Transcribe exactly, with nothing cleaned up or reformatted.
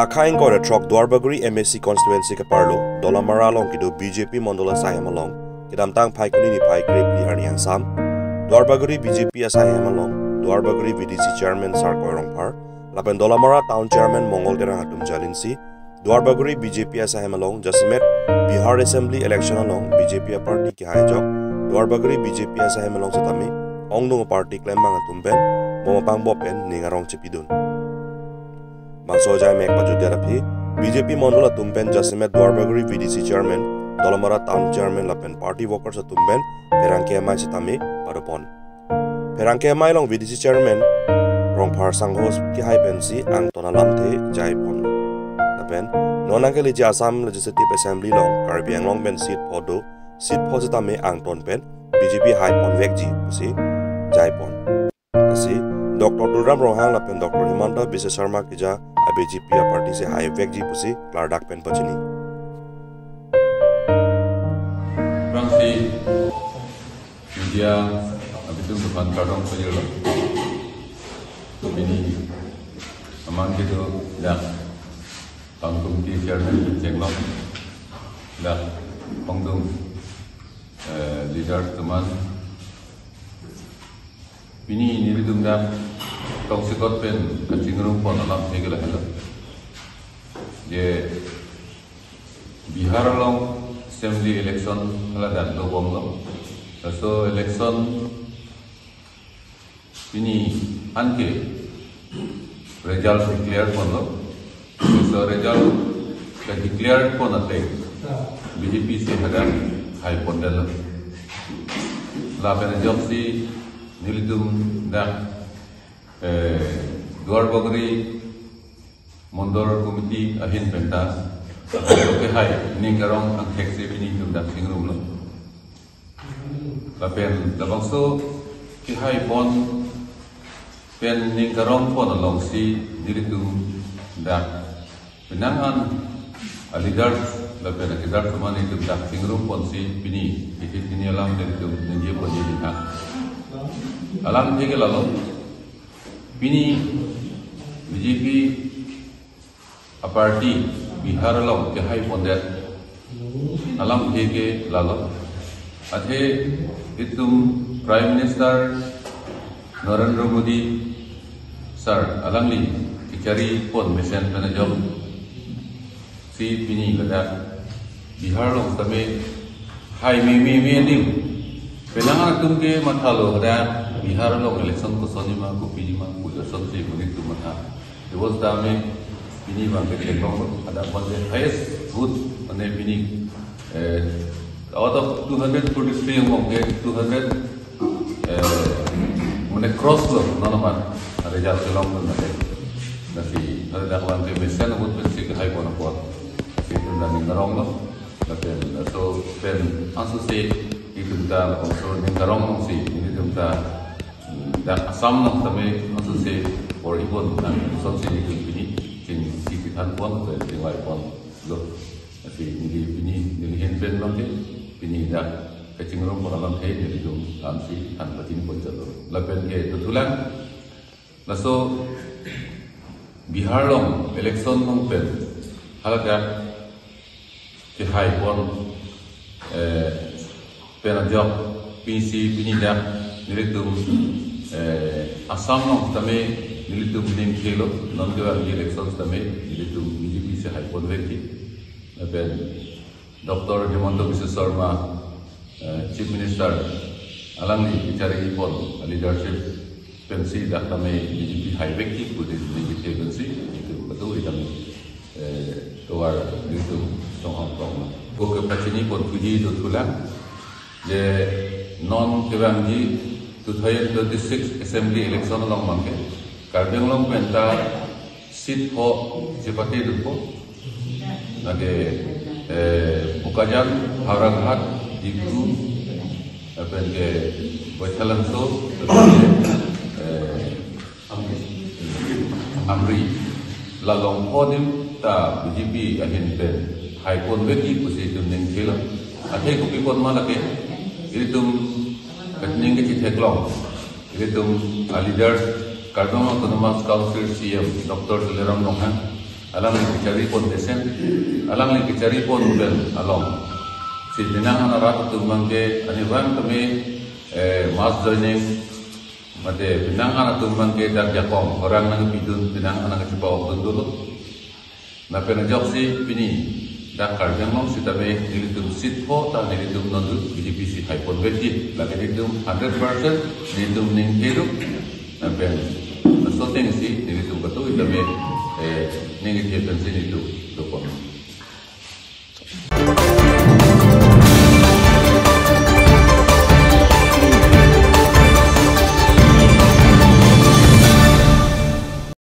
Akhai ingkoi ra throk Duarbagori M A C constituency keparlo Dolamara along kedo B J P mondol asaihem along kedamtang Phaikuni niphai krepli arni angsam Duarbagori B J P asaihem along Duarbagori V D C chairman Sarkoi Rongphar lapen Dolamara town chairman Mongol Terang atum jalinsi Duarbagori B J P asaihem along jasemet Bihar Assembly election along B J P aparty kehai ajok Duarbagori B J P asaihem along setame ongdung aparty klembang atum pen bom apangbop pen ning arong chepidun. Bangso ajai mek pajutdet aphi B J P mondol atum pen jasemet Duarbagori V D C chairman, Dolamara town chairman lapen party workers atum pen pherangke amei setame padopon. Pherangke amei along V D C chairman Rongphar Sangho kehai pensi angton alamthe jaipon. Lapen non nangkeleji Assam Legislative Assembly along Karbi Anglong pen seat pho do, seat pho setame angton pen B J P haiponvekji pusi jaipon. Lasi Doctor Tuliram Ronghang lapen Doctor Himanta Biswa Sarma keja a B J P aparty si haivekji pusi klardak pen pachini. Aphrangsi media abitung aphan kardom pajirlo. Pini aman kedo dak town committee chairman chenglok, dak ongdung, eh, leader teman. Pini nelitum dak tongsekot pen kachingrum pon alamthe ke lahelo. Je Bihar along assembly election hala dak dobomlo. Laso election pini anke result declare ponlo. Laso result ke declare pon ateng B J P si hadak haipondetlo. Lapen ajoksi nelitum dak, eh, Duarbagori Mondol Committee ahin penta kehai ning karong angthek si pini nelitum dak chingrumlo. Lapen labangso kehaipon pen ning karong pon alongsi nelitum dak penang an a leader lapen a leader teman nelitum dak chingrum ponsi pini isi pini alam nelitum ningje ponji dinha. Alamthe ke lalo, pini B J P aparty Bihar along kehaipondet alamthe ke lalo. Athe itum Prime Minister Narendra Modi sir alangli kecharipon mesen pen ajoksi pini ladak Bihar along tame hai me me me adim. Penang atum ke mathalo hadak Bihar along election kosonji ma, kopiji ma, pu asonsi monit atum matha. Diwos tame pini abang ke chenglok, hadak abang ke highest vote, mane pini, eh, out of two hundred forty-three angbong ke two hundred, eh, mane cross lo, non amat result kelong lo mane. Lasi hadak abang ke mesen vote pensi kehaipon apot, lasi itum dak ning karonglo. Lapen laso pen ansose itum ta labangso ning karong alongsi nelitum ta, mm, dak Assam along tame ansose por ibon nang sonsini itum pini chingsi thanpon lapen chingvaiponlo. Lasi neli pini neli ahin pen abang ke pini dak kachingrum pon alamthe nelitum thansi than pachini pon chalo. Lapen ke dothulang, laso Bihar along election along pen haladak kehaipon, eh, pen ajok pisi pini dak nelitum, eh, Assam along tame nelitum ning khelo, non kevangji election tame nelitum B J P si haiponvekji. Lapen Doctor Himanta Biswa Sarma, eh, Chief Minister, alangli kecharipon a leadership pensi dak tame B J P haivekji pu neli ningje pensi itum patu itum, eh, tovar itum chonghong tong. Ko kepachini pon puji dothulang, je non kevangji two thousand twenty-six assembly election along abang ke Karbi Anglong penta seat pho chepate dunpo. Lake, eh, Bokajan, Howraghat, Diphu, lapen ke Baithalangso, lapen ke, eh, Amri. La along pho adim ta B J P ahin pen haiponvekji pusi itum ning khelo. Athe kopi apot ma lake, itum kaning kechitheklong, itum a leader, Karbi Anglong Autonomous Council C E M Doctor Tuliram Ronghang, Alangli kachari pon desen, alangli kachari pon pen along si penang an arat atum abangke ani abang tame, eh, mass joining, mate penang an atum abangke dak jakong orang nangpidun, penang an nangchipa-okdun dolo. Lapen ajoksi pini dak Karbi Anglong sitame nelitum seat pho ta nelitum non B J P si hai pon vekji, lake nelitum hundred percent nelitum ning hirup. Lapen laso ateng si nelitum katu itame, eh, ning ije pensi nelitum do pon.